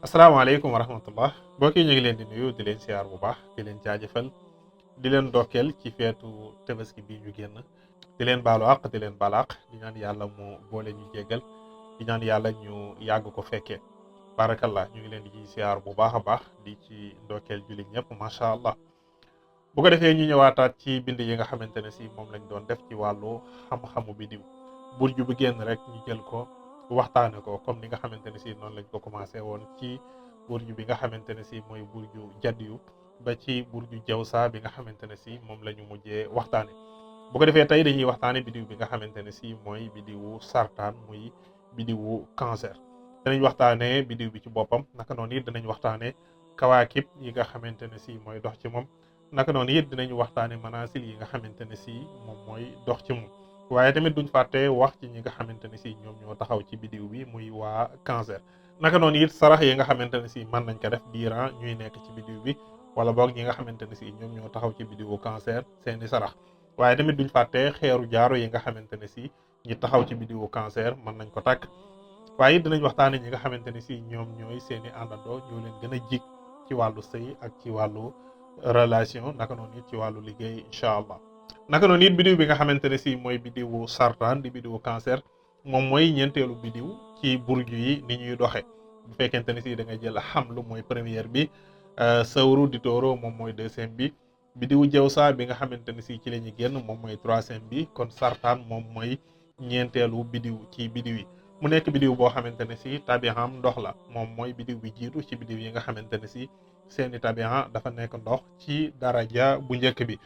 asalaamaaleykum wa rahmatullah mbokk yi ñu ngi leen di nuyu di leen siyaar bu baax di leen jaajëfal di leen dokkeel ci feetu tabaski bi ñu génn di leen baalu àq di leen baal àq di ñaan yàlla mu boole ñu jéggal di ñaan yàlla ñu yàgg ko fekkee barakallah ñu ngi leen di ci siyaar bu baax a baax di ci ndokkeel jullit ñëpp macha allah. bu ko defee ñu ñëwaataat ci bind yi nga xamante ne si moom lañ doon def ci wàllu xam-xamu bidiw burju bu génn rek ñu jël ko waxtaane ko comme ni nga xamante ne si noonu lañ ko commencé woon ci burju bi nga xamante ne si mooy burju jaddiyu ba ci burju jawsa bi nga xamante ne si moom la ñu mujjee waxtaane. bu ko defee tey dañuy waxtaane bidiw bi nga xamante ne si mooy bidiwu sartaan muy bidiwu cancer. danañ waxtaane bidiw bi ci boppam naka noonu it danañ waxtaane kawaakib yi nga xamante ne si mooy dox ci moom. naka noonu it dinañu waxtaane manasil yi nga xamante ne si moom mooy dox ci moom waaye tamit duñ fàtte wax ci ñi nga xamante ne si ñoom ñoo taxaw ci bidiw bi muy waa cancer. naka noonu it sarax yi nga xamante ne si mën nañ ko def diiran ñuy nekk ci bidiw bi wala boog ñi nga xamante ne si ñoom ñoo taxaw ci bidiwu cancer seeni sarax waaye tamit duñ fàtte xeeru jaaro yi nga xamante ne si ñi taxaw ci bidiwu cancer mën nañ ko takk waaye it dinañ waxtaane ñi nga xamante ne si ñoom ñooy seeni àndandoo ñoo leen gën a jig ci wàllu sëy ak ci wàllu relation naka noonu it ci wàllu liggéey incha allah. naka noonu it bidiw bi nga xamante ne si mooy bidiwu sartaan di bidiwu cancer moom mooy ñeenteelu bidiw ci burju yi ni ñuy doxe bu fekkente ne si da nga jël xamlu mooy première bi sawru di tooro moom mooy deuxième bi bidiwu jawsa bi nga xamante ne si ci la ñu génn moom mooy troisième bi kon sartaan moom mooy ñeenteelu bidiw ci bidiw yi mu nekk bidiw boo xamante ne si tabixam ndox la moom mooy bidiw bi jiitu ci bidiw yi nga xamante ne si seeni tabian dafa nekk ndox ci daraja bu njëkk bi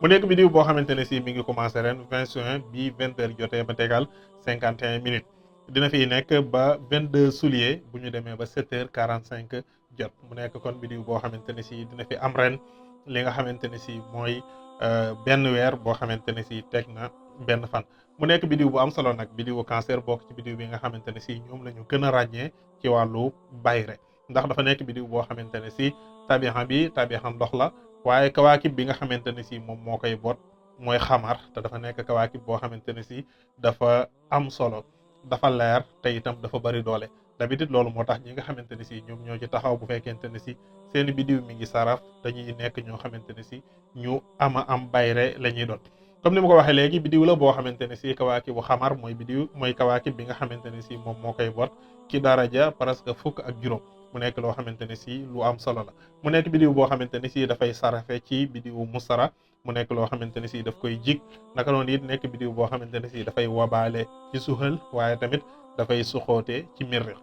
mu nekk bidiw boo xamante ne si mi ngi commencé ren 20 juin bi 20h jotee ba tegal 51 minutes dina fiy nekk ba 22 juillet bu ñu demee ba 7h45 jot mu nekk kon bidiw boo xamante ne si dina fi am ren li nga xamante ne si mooy benn weer boo xamante ne si teg na benn fan mu nekk bidiw bu am solo nag bidiwu cancer bokk ci bidiw bi nga xamante ne si ñoom la ñu gën a ràññee ci wàllu bayre ndax dafa nekk bidiw boo xamante ne si tabixa bi tabixa ndox la waaye kawaakib bi nga xamante ne si moom moo koy boot mooy xamar te dafa nekk kawaakib boo xamante ne si dafa am solo dafa leer te itam dafa bari doole d'habitude loolu moo tax ñi nga xamante ne si ñoom ñoo ci taxaw bu fekkente ne si seeni bidiw mi ngi saraf dañuy nekk ñoo xamante ne si ñu am bayre la ñuy doon. comme ni ma ko waxee léegi bidiw la boo xamante ne si kawaakib bu xamar mooy bidiw mooy kawaakib bi nga xamante ne si moom moo koy boot ci daraja presque fukk ak juróom mu nekk loo xamante ne si lu am solo la mu nekk bidiw boo xamante ne si dafay sarafe ci bidiwu musara mu nekk loo xamante ne si daf koy jig naka noonu it nekk bidiw boo xamante ne si dafay wabaale ci suxal waaye tamit dafay suxoote ci mirri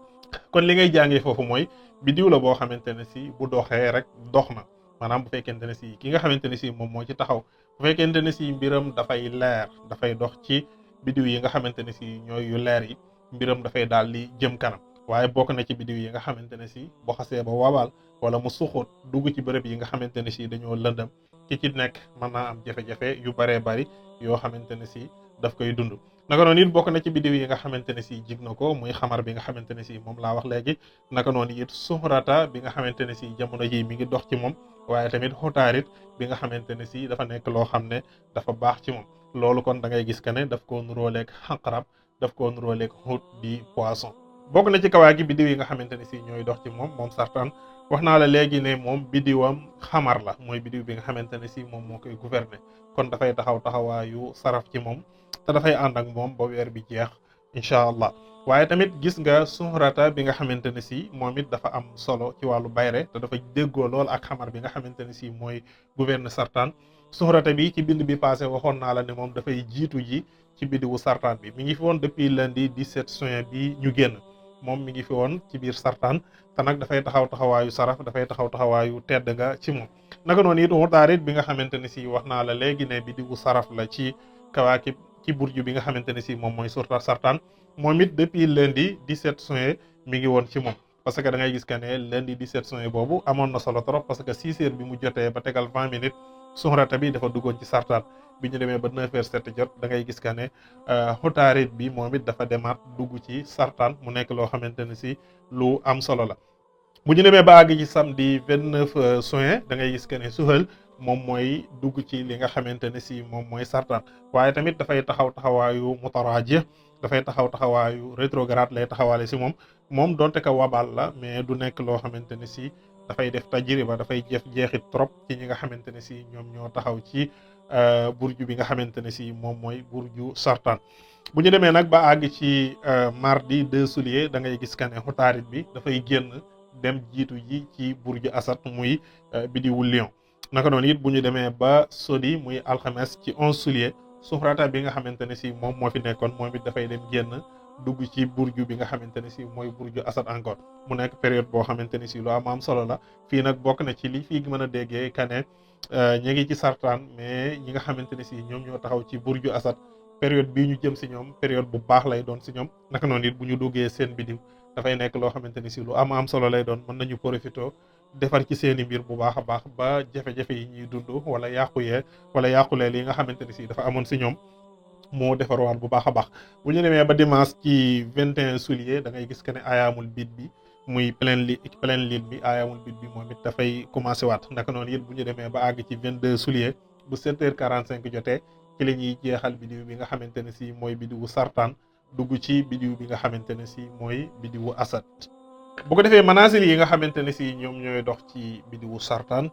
kon li ngay jàngee foofu mooy bidiw la boo xamante ne si bu doxee rek dox na maanaam bu fekkente ne si ki nga xamante ne si moom moo ci taxaw bu fekkente ne si mbiram dafay leer dafay dox ci bidiw yi nga xamante ne si ñooy yu leer yi mbiram dafay daal di jëm kanam waaye bokk na ci bidiw yi nga xamante ne si boo xasee ba wabaal wala mu suxut dugg ci bërëb yi nga xamante ne si dañoo lëndëm ki ci nekk mën naa am jafe-jafe yu baree bari yoo xamante ne si daf koy dund. naka noonu it bokk na ci bidiw yi nga xamante ne si jig na ko muy xamar bi nga xamante ne si moom laa wax léegi naka noonu it suhrata bi nga xamante ne si jamono ji mi ngi dox ci moom waaye tamit xutaarit bi nga xamante ne si dafa nekk loo xam ne dafa baax ci moom loolu kon da ngay gis que ne daf koo nuróoleeg xaqarab daf koo nuróoleeg xut di poisson. bokk na ci kawaa gi bidiw yi nga xamante ne si ñooy dox ci moom sartaan wax naa la léegi ne moom bidiwam xamar la mooy bidiw bi nga xamante ne si moom moo koy gouverner kon dafay taxawaayu saraf ci moom te dafay ànd ak moom ba weer bi jeex incha allah waaye tamit gis nga suhrata bi nga xamante ne si moom it dafa am solo ci wàllu bayre te dafa déggoo lool ak xamar bi nga xamante ne si mooy gouverner sartaan suhrata bi ci bind bi passé waxoon naa la ne moom dafay jiitu ji ci bidiwu sartaan bi mi ngi fi woon depuis lundi 17 juin bi ñu génn moom mi ngi fi woon ci biir sartaan te nag dafay taxawaayu saraf dafay taxawaayu tedd nga ci moom naka noonu it xutaarit bi nga xamante ne si wax naa la léegi ne bidiwu saraf la ci kawaakib ci burju bi nga xamante ne si moom mooy surta sartaan moom it depuis lundi 17 juin mi ngi woon ci moom parce que da ngay gis que ne lundi 17 juin boobu amoon na solo trop parce que 6 heures bi mu jotee ba tegal 20 minutes suhrata bi dafa duggoon ci sartaan bi ñu demee ba 9h07 jot da ngay gis que ne xutaarit bi moom it dafa demaat dugg ci sartaan mu nekk loo xamante ne si lu am solo la bu ñu demee ba àgg ci samedi 29 juin da ngay gis que ne suhal moom mooy dugg ci li nga xamante ne si moom mooy sartaan waaye tamit dafay taxawaayu mutaraaji dafay taxaw taxawaayu rétrograde lay taxawaale si moom donte ka wabal la mais du nekk loo xamante ne si dafay def tajriba dafay jeexit trop ci ñi nga xamante ne si ñoom ñoo taxaw ci burju bi nga xamante ne si moom mooy burju sartan. bu ñu demee nag ba àgg ci mardi 2 juillet da ngay gis que ne xutaarit bi dafay génn dem jiitu ji ci burju asad muy bidiwu lion. naka noonu it bu ñu demee ba sodi muy alxames ci 11 juillet suxrata bi nga xamante ne si moom moo fi nekkoon moom it dafay dem génn dugg ci burju bi nga xamante ne si mooy burju asad encore mu nekk période boo xamante ne si lu am solo la. fii nag bokk na ci li fii mën a déggee kane ñu ngi ci sartaan mais ñi nga xamante ne si ñoom ñoo taxaw ci burju asad période bii ñu jëm si ñoom période bu baax lay doon si ñoom. naka noonu it bu ñu duggee seen bidiw dafay nekk loo xamante ne si lu am solo lay doon mën nañu profité defar ci seeni mbir bu baax a baax ba jafe-jafe yi ñuy dund wala yàqulee li nga xamante ne si dafa amoon si ñoom moo defarwaat bu baax a baax. bu ñu demee ba dimanche ci 21 juillet da ngay gis que ne ayaamul bid bi muy pleine lune bi ayaamul bid bi moom it dafay commencé waat. naka noonu it bu ñu demee ba àgg ci 22 juillet bu 7h45 jotee ci la ñuy jeexal bidiw bi nga xamante ne si mooy bidiwu sartaan dugg ci bidiw bi nga xamante ne si mooy bidiwu asad. bu ko defee manaasil yi nga xamante ne si ñoom ñooy dox ci bidiwu sartaan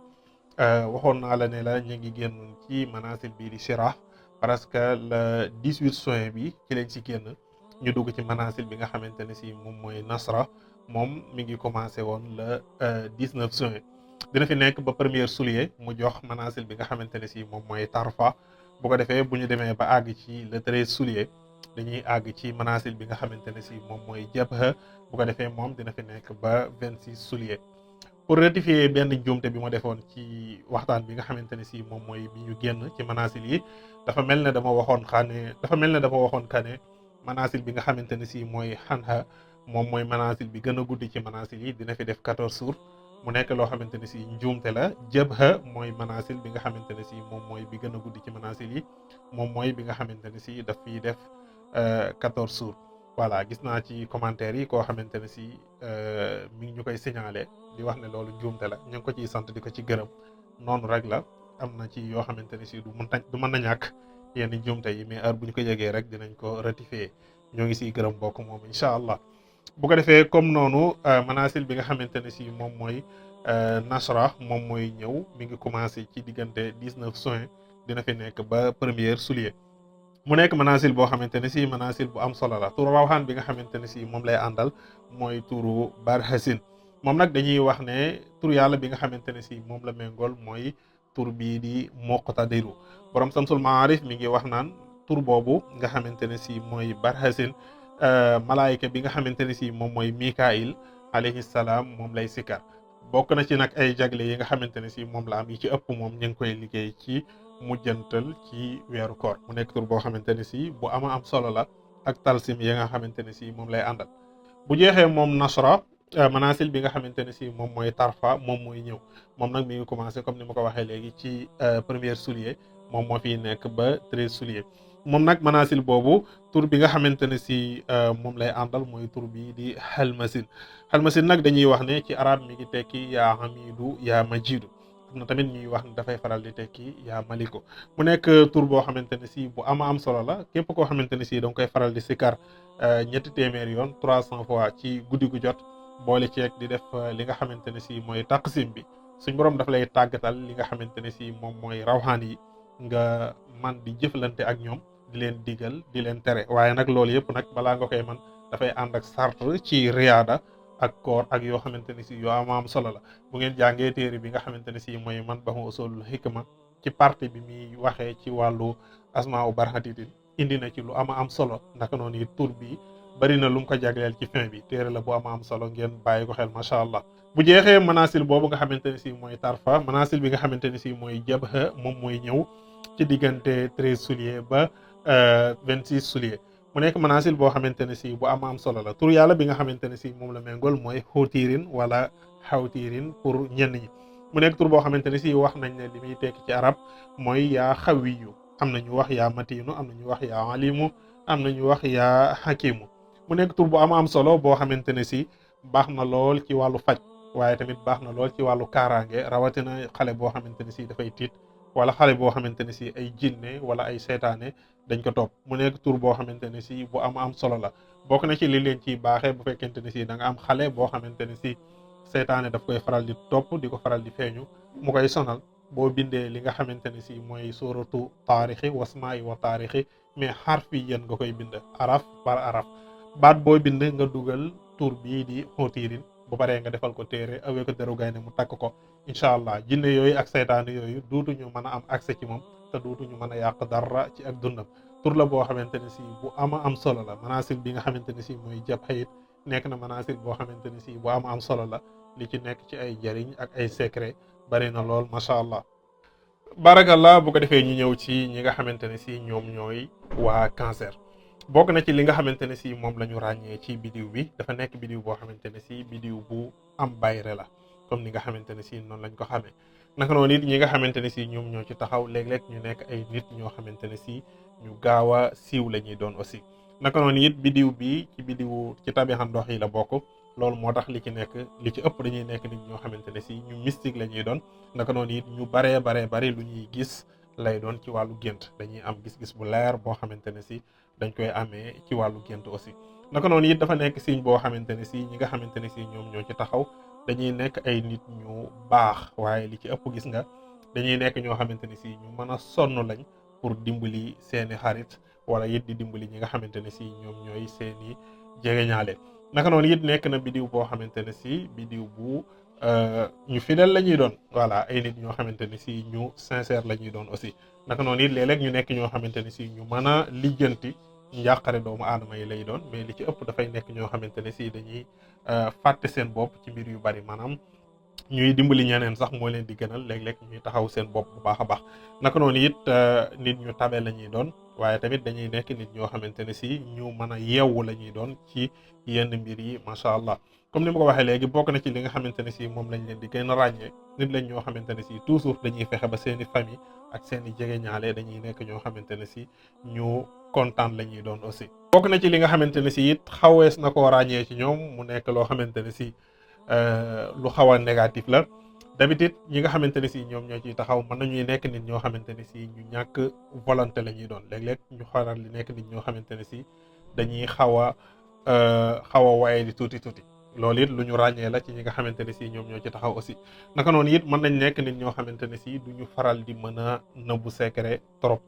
waxoon naa la ne la ñu ngi génn ci manaasil bii di Shirah parce que le 18 juin bi ci lañ si génn ñu dugg ci manaasil bi nga xamante ne si moom mooy Nasra moom mi ngi commencé woon le 19 juin dina fi nekk ba 1er juillet mu jox manaasil bi nga xamante ne si moom mooy Tarfa. bu ko defee bu ñu demee ba àgg ci le 13 juillet dañuy àgg ci manaasil bi nga xamante ne si moom mooy Jabha bu ko defee moom dina fi nekk ba 26 juillet. pour rectifier benn njuumte bi ma defoon ci waxtaan bi nga xamante ne si moom mooy bi ñu génn ci manaasil yi dafa mel ne dama waxoon kane manaasil bi nga xamante ne si mooy Xanha moom mooy manaasil bi gën a guddi ci manaasil yi dina fi def 14 jours mu nekk loo xamante ne si njuumte la. Jabha mooy manaasil bi nga xamante ne si moom mooy bi gën a guddi ci manaasil yi moom mooy bi nga xamante ne si daf fiy def 14 jours. voilà gis naa ci commentaire yi koo xamante ne si mi ngi ñu koy signalé di wax ne loolu njuumte la ñu ngi ko ciy sant di ko ci gërëm noonu rek la. am na ci yoo xamante ne si du mën na ñàkk yenn njuumte yi mais heure bu ñu ko yegee rek dinañ ko rectifier ñoo ngi siy gërëm bokk moom incha allah. bu ko defee comme noonu manaasil bi nga xamante ne si moom mooy Nasra moom mooy ñëw mi ngi commencé ci diggante 19 juin dina fi nekk ba 1er juillet. mu nekk manaasil boo xamante ne si manaasil bu am solo la. turu rawxaan bi nga xamante ne si moom lay àndal mooy turu Barhasin moom nag dañuy wax ne turu yàlla bi nga xamante ne si moom la méngool mooy tur bii di Muqtadiru. borom Samsul Maarif mi ngi wax naan tur boobu nga xamante ne si mooy Barhasin malaayika bi nga xamante ne si moom mooy Mikail alayhi salaam moom lay sikar. bokk na ci nag ay jagle yi nga xamante ne si moom la am yi ci ëpp moom ñu ngi koy liggéey ci mujjantal ci weeru koor mu nekk tur boo xamante ne si bu ama am solo la ak talsim yi nga xamante ne si moom lay àndal. bu jeexee moom Nasra manaasil bi nga xamante ne si moom mooy Tarfa moom mooy ñëw moom nag mi ngi commencé comme ni ma ko waxee léegi ci 1er juillet moom moo fiy nekk ba 13 juillet. moom nag manaasil boobu tur bi nga xamante ne si moom lay àndal mooy tur bi di Halmasin nag dañuy wax ne ci arab mi ngi tekki yaa Hamidu yaa Majidu. am na tamit ñuy wax ne dafay faral di tekki yaa Maliko. mu nekk tur boo xamante ne si bu ama am solo la képp koo xamante ne si da nga koy faral di sikar 300 yoon 300 fois ci guddi gu jot boole ceeg di def li nga xamante ne si mooy taqsim bi suñ borom daf lay tàggatal li nga xamante ne si moom mooy rawxaan yi nga man di jëflante ak ñoom di leen digal di leen tere. waaye nag loolu yëpp nag balaa nga koy man dafay ànd ak sart ci riyaada ak koor ak yoo xamante ne si yoo am solo la. bu ngeen jàngee téere bi nga xamante ne si mooy man ba usulul hikma ci partie bi muy waxee ci wàllu asmaa u barxatitin indi na ci lu am solo. naka noonu it tur bi bari na lu mu ko jagleel ci fin bi téere la bu am solo ngeen bàyyi ko xel macha allah. bu jeexee manaasil boobu nga xamante ne si mooy Tarfa manaasil bi nga xamante ne si mooy Jabha moom mooy ñëw ci diggante 13 juillet ba 26 juillet. mu nekk manaasil boo xamante ne si bu am solo la. tur yàlla bi nga xamante ne si moom la méngool mooy Xawtiirin wala Xawtiirin pour ñenn ñi. mu nekk tur boo xamante ne si wax nañ ne li muy tekki ci arab mooy yaa Xawiyu. am na ñu wax yaa Matiinu am na ñu wax yaa Alimu am na ñu wax yaa Hakimu. mu nekk tur bu am solo boo xamante ne si baax na lool ci wàllu faj waaye tamit baax na lool ci wàllu kaaraange rawatina xale boo xamante ne si dafay tiit wala xale boo xamante ne si ay jinne wala ay seytaane dañ ko topp mu nekk tur boo xamante ne si bu am solo la. bokk na ci li leen ciy baaxee bu fekkente ne si da nga am xale boo xamante ne si seytaane daf koy faral di topp di ko faral di feeñu mu koy sonal boo bindee li nga xamante ne si mooy suratu taarixi wasmaa'i wa taarixi mais xarf yi yéen nga koy bind araf par araf baat boo bind nga dugal tur bii di xóotiirin bu paree nga defal ko téere awee ko deru gaynde mu takk ko incha allah jinne yooyu ak seytaane yooyu duutuñu mën a am accès ci moom te duutuñu mën a yàq dara ci ak dundam. tur la boo xamante ne si bu am solo la manaasil bi nga xamante ne si mooy jab xayit nekk na manaasil boo xamante ne si bu am solo la li ci nekk ci ay jariñ ak ay secret bari na lool macha allah. barakallah bu ko defee ñu ñëw ci ñi nga xamante ne si ñoom ñooy waa cancer. bokk na ci li nga xamante ne si moom la ñu ràññee ci bidiw bi dafa nekk bidiw boo xamante ne si bidiw bu am bayre la comme ni nga xamante ne si noonu lañ ko xamee. naka noonu it ñi nga xamante ne si ñoom ñoo ci taxaw léeg-léeg ñu nekk ay nit ñoo xamante ne si ñu gaaw a siiw la ñuy doon aussi. naka noonu it bidiw bi ci bidiwu ci tabixa ndox yi la bokk loolu moo tax li ci nekk li ci ëpp dañuy nekk nit ñoo xamante ne si ñu mystique la ñuy doon. naka noonu it ñu bari lu ñuy gis lay doon ci wàllu gént dañuy am gis-gis bu leer boo xamante ne si dañ koy amee ci wàllu gént aussi. naka noonu it dafa nekk signe boo xamante ne si ñi nga xamante ne si ñoom ñoo ci taxaw dañuy nekk ay nit ñu baax waaye li ci ëpp gis nga dañuy nekk ñoo xamante ne si ñu mën a sonn lañ pour dimbali seeni xarit wala it di dimbali ñi nga xamante ne si ñoom ñooy seeni jegeñaale. naka noonu it nekk na bidiw boo xamante ne si bidiw bu ñu fidèle la ñuy doon voilà ay nit ñoo xamante ne si ñu sincère la ñuy doon aussi. naka noonu it léeg-léeg ñu nekk ñoo xamante ne si ñu mën a lijjanti njàqare doomu aadama yi lay doon mais li ci ëpp dafay nekk ñoo xamante ne si dañuy fàtte seen bopp ci mbir yu bari maanaam ñuy dimbali ñeneen sax moo leen di gënal léeg-léeg ñuy taxaw seen bopp bu baax a baax. naka noonu it nit ñu tabe la ñuy doon waaye tamit dañuy nekk nit ñoo xamante ne si ñu mën a yeewu la ñuy doon ci yenn mbir yi macha allah. comme ni ma ko waxee léegi bokk na ci li nga xamante ne si moom lañ leen di gën a ràññee nit lañ ñoo xamante ne si toujours dañuy fexe ba seeni famille ak seeni jegeñaale dañuy nekk ñoo xamante ne si ñu kontaan la ñuy doon aussi. bokk na ci li nga xamante ne si it xawees na koo ràññee ci ñoom mu nekk loo xamante ne si lu xaw a négatif la d'habitude ñi nga xamante ne si ñoom ñoo ciy taxaw mën nañuy nekk nit ñoo xamante ne si ñu ñàkk volonté la ñuy doon léeg-léeg ñu xaral li nekk nit ñoo xamante ne si dañuy xaw a waaye di tuuti. loolu it lu ñu ràññee la ci ñi nga xamante ne si ñoom ñoo ci taxaw aussi. naka noonu it mën nañ nekk nit ñoo xamante ne si du ñu faral di mën a nëbbu secret trop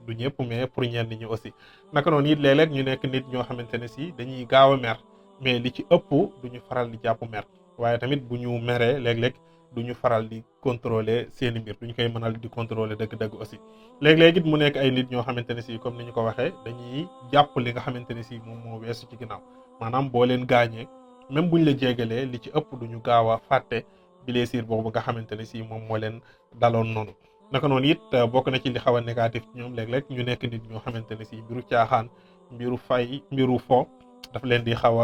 du ñëpp mais pour ñenn ñi aussi. naka noonu it léeg-léeg ñu nekk nit ñoo xamante ne si dañuy gaaw a mer mais li ci ëpp du ñu faral di jàpp mer waaye tamit bu ñu meree léeg-léeg du ñu faral di contrôler seeni mbir du ñu koy mënal di contrôler dëgg-dëgg aussi. léeg-léeg it mu nekk ay nit ñoo xamante ne si comme ni ñu ko waxee dañuy jàpp li nga xamante ne si moom moo weesu ci ginnaaw maanaam boo leen gaañee même buñ la jégalee li ci ëpp duñu gaaw a fàtte blessure boobu nga xamante ne si moom moo leen daloon noonu. naka noonu it bokk na ci li xaw a négatif ñoom léeg-léeg ñu nekk nit ñoo xamante ne si mbiru caaxaan mbiru fo daf leen di xaw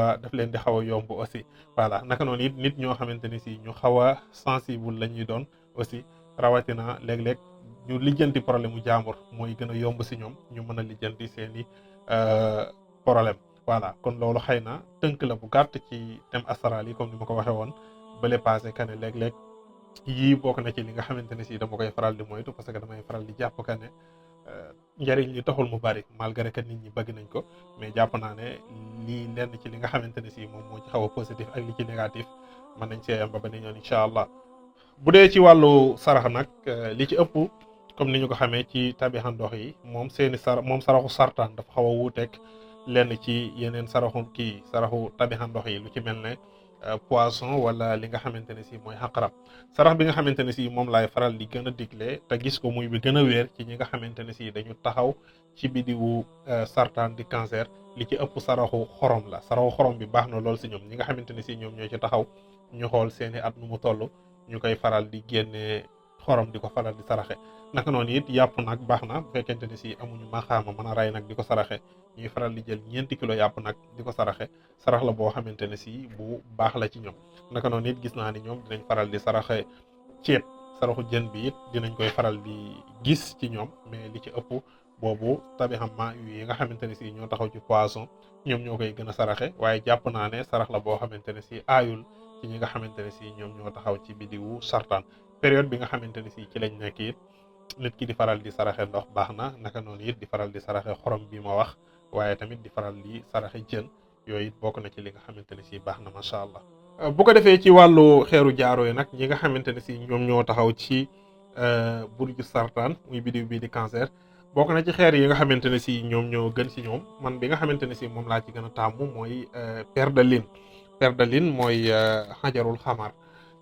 a yomb aussi. voilà naka noonu it nit ñoo xamante ne si ñu xaw a sensible la ñuy doon aussi rawatina léeg-léeg ñu lijjanti problème mu jaambur mooy gën a yomb si ñoom ñu mën a lijjanti seeni problème. voilà kon loolu xëy na tënk la bu gàtt ci thème astral yi comme ni ma ko waxee woon bële passé que ne léeg-léeg yii bokk na ci li nga xamante ne si dama koy faral di moytu parce que damay faral di jàpp que ne njëriñ li taxul mu bari malgré que nit ñi bëgg nañ ko mais jàpp naa ne lii lenn ci li nga xamante ne si moom moo ci xaw a positif ak li ci négatif mën nañ see am ba beneen yoon incha allah. bu dee ci wàllu sarax nag li ci ëpp comme ni ñu ko xamee ci tabixa ndox yi moom saraxu sartaan dafa xaw a wuuteeg lenn ci yeneen saraxu tabixa ndox yi lu ci mel ne poisson wala li nga xamante ne si mooy xaqarab. sarax bi nga xamante ne si moom laay faral di gën a digle te gis ko muy bi gën a wéer ci ñi nga xamante ne si dañu taxaw ci bidiwu sartaan di cancer li ci ëpp saraxu xorom la. saraxu xorom bi baax na lool si ñoom ñi nga xamante ne si ñoom ñoo ci taxaw ñu xool seeni at nu mu toll ñu koy faral di génnee xorom di ko faral di saraxe. naka noonu it yàpp nag baax na bu fekkente ne si amuñu maxaama mën a rey nag di ko saraxe ñuy faral di jël 4 kilo yàpp nag di ko saraxe sarax la boo xamante ne si bu baax la ci ñoom. naka noonu it gis naa ni ñoom dinañ faral di saraxe ceeb saraxu jën bi it dinañ koy faral di gis ci ñoom mais li ci ëpp boobu tabixam ma yi nga xamante ne si ñoo taxaw ci poisson ñoom ñoo koy gën a saraxe waaye jàpp naa ne sarax la boo xamante ne si aayul ci ñi nga xamante ne si ñoom ñoo taxaw ci bidiwu sartaan. période bi nga xamante ne si ci lañ nekk it nit ki di faral di saraxe ndox baax na naka noonu it di faral di saraxe xorom bi ma wax waaye tamit di faral di saraxe jën yooyu it bokk na ci li nga xamante ne si baax na macha allah. bu ko defee ci wàllu xeeru jaaro yi nag ñi nga xamante ne si ñoom ñoo taxaw ci burju sartaan muy biddiw bii di cancer bokk na ci xeer yi nga xamante ne si ñoom ñoo gën si ñoom man bi nga xamante ne si moom laa ci gën a taamu mooy perdaline. perdaline mooy xajarul xamar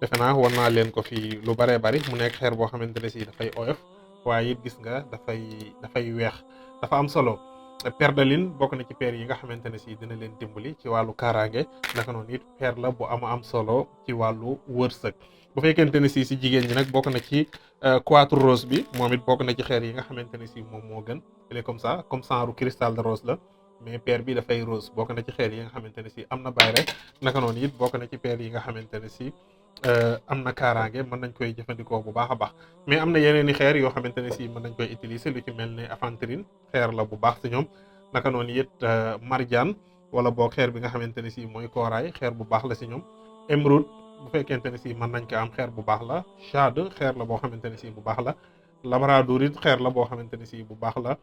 defe naa war naa leen ko fi lu baree bari mu nekk xeer boo xamante ne si dafay oyof waaye it gis nga dafay weex dafa am solo. perdaline bokk na ci peer yi nga xamante ne si dina leen dimbali ci wàllu kaaraange naka noonu it peer la bu am solo ci wàllu wërsëg bu fekkente ne si jigéen ñi nag bokk na ci quatre rose bi moom it bokk na ci xeer yi nga xamante ne si moom moo gën il est comme ça comme genre cristal de rose la mais peer bi dafay rose bokk na ci xeer yi nga xamante ne si am na bayre naka noonu it bokk na ci peer yi nga xamante ne si am na kaaraange mën nañ koy jëfandikoo bu baax a baax mais am na yeneen i xeer yoo xamante ne si mën nañ koy utiliser lu ci mel ne aventurine xeer la bu baax si ñoom naka noonu it marjaan wala boog xeer bi nga xamante ne si mooy kooraay xeer bu baax la si ñoom émeraude bu fekkente ne si mën nañ ko am xeer bu baax la jade xeer la boo xamante ne si bu baax la labrador it xeer la boo xamante ne si bu baax la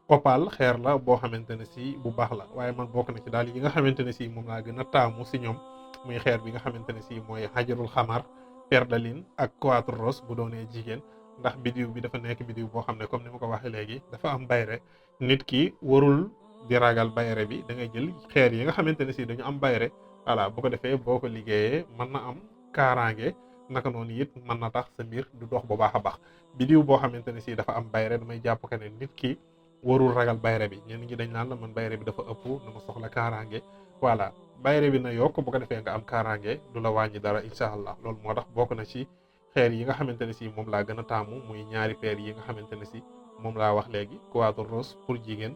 opal xeer la boo xamante ne si bu baax la waaye man bokk na ci daal yi nga xamante ne si moom laa gën a taamu si ñoom muy xeer bi nga xamante ne si mooy xajarul xamar perdaline ak quatre rose bu doonee jigéen ndax bidiw bi dafa nekk bidiw boo xam ne comme ni ma ko waxee léegi dafa am bayre nit ki warul di ragal bayre bi da ngay jël xeer yi nga xamante ne si dañu am bayre voilà bu ko defee boo ko liggéeyee mën na am kaaraange naka noonu it mën na tax sa mbir du dox bu baax a baax bidiw boo xamante ne si dafa am bayre damay jàpp que ne nit ki warul ragal bayre bi ñenn ñi dañ naan la man bayre bi dafa ëpp dama soxla kaaraange voilà bayre bi na yokk bu ko defee nga am kaaraange du la wàññi dara incha allah loolu moo tax bokk na ci xeer yi nga xamante ne si moom laa gën a taamu muy ñaari peer yi nga xamante ne si moom laa wax léegi quator rose pour jigéen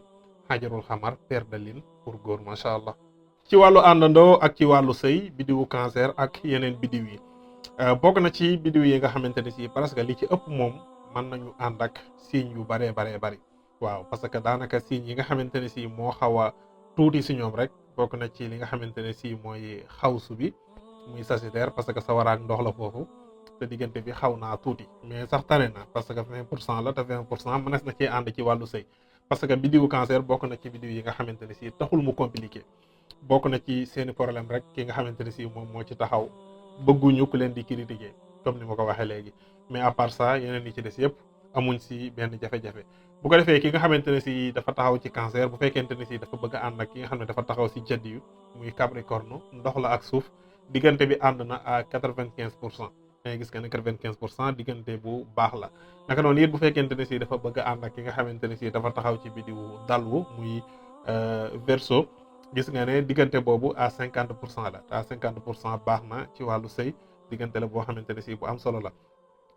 xajarul xamar perdaline pour góor macha allah. ci wàllu àndandoo ak ci wàllu sëy bidiwu cancer ak yeneen bidiw yi bokk na ci bidiw yi nga xamante ne si parce que li ci ëpp moom mën nañu ànd ak signe yu baree bari waaw parce que daanaka signe yi nga xamante ne si moo xaw a tuuti si ñoom rek bokk na ci li nga xamante ne si mooy xawsu bi muy sagittaire parce que sawaraak ndox la foofu te diggante bi xaw naa tuuti mais sax tane na parce que 20% la te 20% mënees na cee ànd ci wàllu sëy parce que bidiwu cancer bokk na ci bidiw yi nga xamante ne si taxul mu compliqué bokk na ci seeni problème rek ki nga xamante ne si moom moo ci taxaw bëgguñu ku leen di critiquer comme ni ma ko waxee léegi mais à part ça yeneen yi ci des yëpp amuñ si benn jafe-jafe bu ko defee ki nga xamante ne si dafa taxaw ci cancer bu fekkente ne si dafa bëgg a ànd ak ki nga xam ne dafa taxaw si jëdd yu muy capricorne ndox la ak suuf diggante bi ànd na à 95%. dangay gis que ne 95% diggante bu baax la naka noonu it bu fekkente ne si dafa bëgg a ànd ak ki nga xamante ne si dafa taxaw ci bidiwu dalwu muy verseau gis nga ne diggante boobu à 50% la à 50% baax na ci wàllu sëy diggante la boo xamante ne si bu am solo la.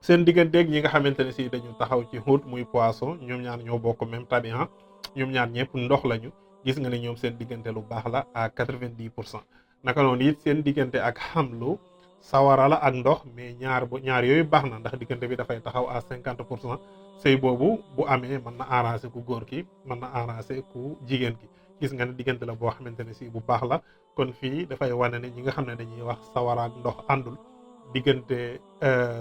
seen digganteeg ñi nga xamante ne si dañu taxaw ci xuut muy poisson ñoom ñaar ñoo bokk même tabian ñoom ñaar ñëpp ndox lañu gis nga ne ñoom seen diggante lu baax la à 90%. naka noonu it seen diggante ak xamlu sawara la ak ndox mais ñaar yooyu baax na ndax diggante bi dafay taxaw à 50%. sëy boobu bu amee mën na arranger ku góor ki mën na arranger ku jigéen ki gis nga ne diggante la boo xamante ne si bu baax la kon fii dafay wane ne ñi nga xam ne dañuy wax sawara ak ndox àndul diggante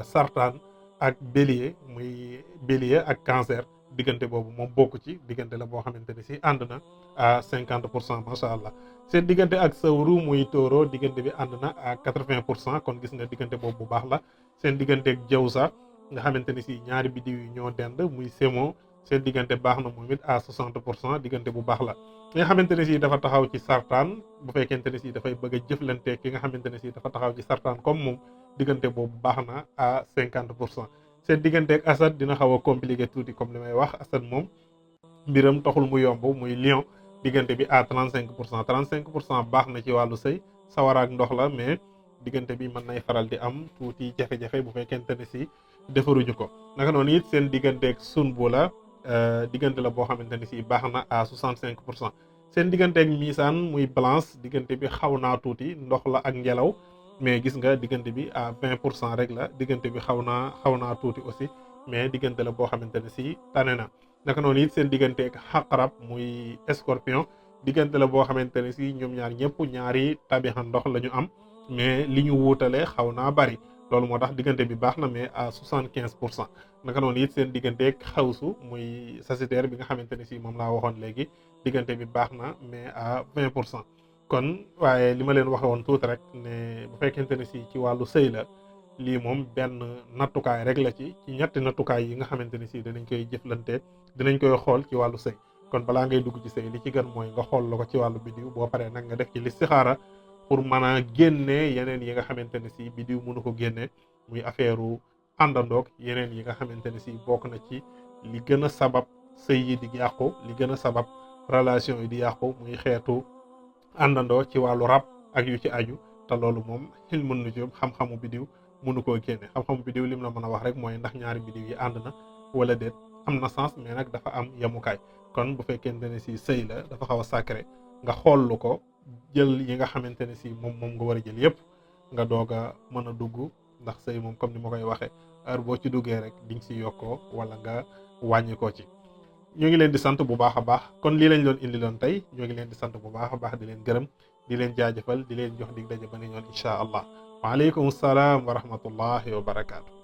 sartaan ak bélier muy bélier ak cancer diggante boobu moom bokk ci diggante la boo xamante ne si ànd na à 50% macha allah seen diggante ak sawru muy taureau diggante bi ànd na à 80% kon gis nga diggante boobu bu baax la seen diggante ak jawsa nga xamante ne si ñaari biddiw yi ñoo dend muy sémo seen diggante baax na moom it à 60% diggante bu baax la ki nga xamante ne si dafa taxaw ci sartaan bu fekkente ne si dafay bëgg a jëflante ki nga xamante ne si dafa taxaw ci sartaan comme moom diggante boobu baax na à 50%. seen diggante ak asad dina xaw a compliqué tuuti comme li may wax asad moom mbiram taxul mu yomb muy lion diggante bi à 35%. 35% baax na ci wàllu sëy sawaraak ndox la mais diggante bi mën nay faral di am tuuti jafe-jafe bu fekkente ne si defaruñu ko naka noonu it seen diggante ak sunbu la diggante la boo xamante ne si baax na à 65%. seen diggante ak misaan muy balance diggante bi xaw naa tuuti ndox la ak ngelaw mais gis nga diggante bi à 20% rek la diggante bi xaw naa tuuti aussi mais diggante la boo xamante ne si tane na naka noonu it seen diggante ak xaqarab muy scorpion diggante la boo xamante ne si ñoom ñaar ñëpp ñaari tabixa ndox la ñu am mais li ñu wuutale xaw naa bari loolu moo tax diggante bi baax na mais à 75%. naka noonu it seen digganteeg xawsu muy sagittaire bi nga xamante ne si moom laa waxoon léegi diggante bi baax na mais à 20%. kon waaye li ma leen waxe woon tuuti rek ne bu fekkente ne si ci wàllu sëy la lii moom benn nattukaay rek la ci ñetti nattukaay yi nga xamante ne si dinañ koy jëflante dinañ koy xool ci wàllu sëy. kon balaa ngay dugg ci sëy li ci gën mooy nga xool la ko ci wàllu bidiw boo paree nag nga def ci listixaara pour mën a génne yeneen yi nga xamante ne si bidiw mënu ko génne muy affaire u àndandoog yeneen yi nga xamante ne si bokk na ci li gën a sabab sëy yi di yàqu li gën a sabab relation yi di yàqu muy xeetu àndandoo ci wàllu rab ak yu ci aju te loolu moom ilmun nujum xam-xamu bidiw mënu koo génne xam-xamu bidiw lim la mën a wax rek mooy ndax ñaari bidiw yi ànd na wala déet am na sens mais nag dafa am yemukaay. kon bu fekkente ne si sëy la dafa xaw a sacré nga xool ko jël yi nga xamante ne si moom nga war a jël yëpp nga doog a mën a dugg ndax sëy moom comme ni ma koy waxee heure boo ci duggee rek di nga si yokkoo wala nga wàññi ko ci. ñoo ngi leen di sant bu baax a baax kon lii lañ doon indi loon tey ñoo ngi leen di sant bu baax a baax di leen gërëm di leen jaajëfal di leen jox dig daje ba ne ñoon incha allah waaleykum salaam wa rahmatullahi wa barakaatu.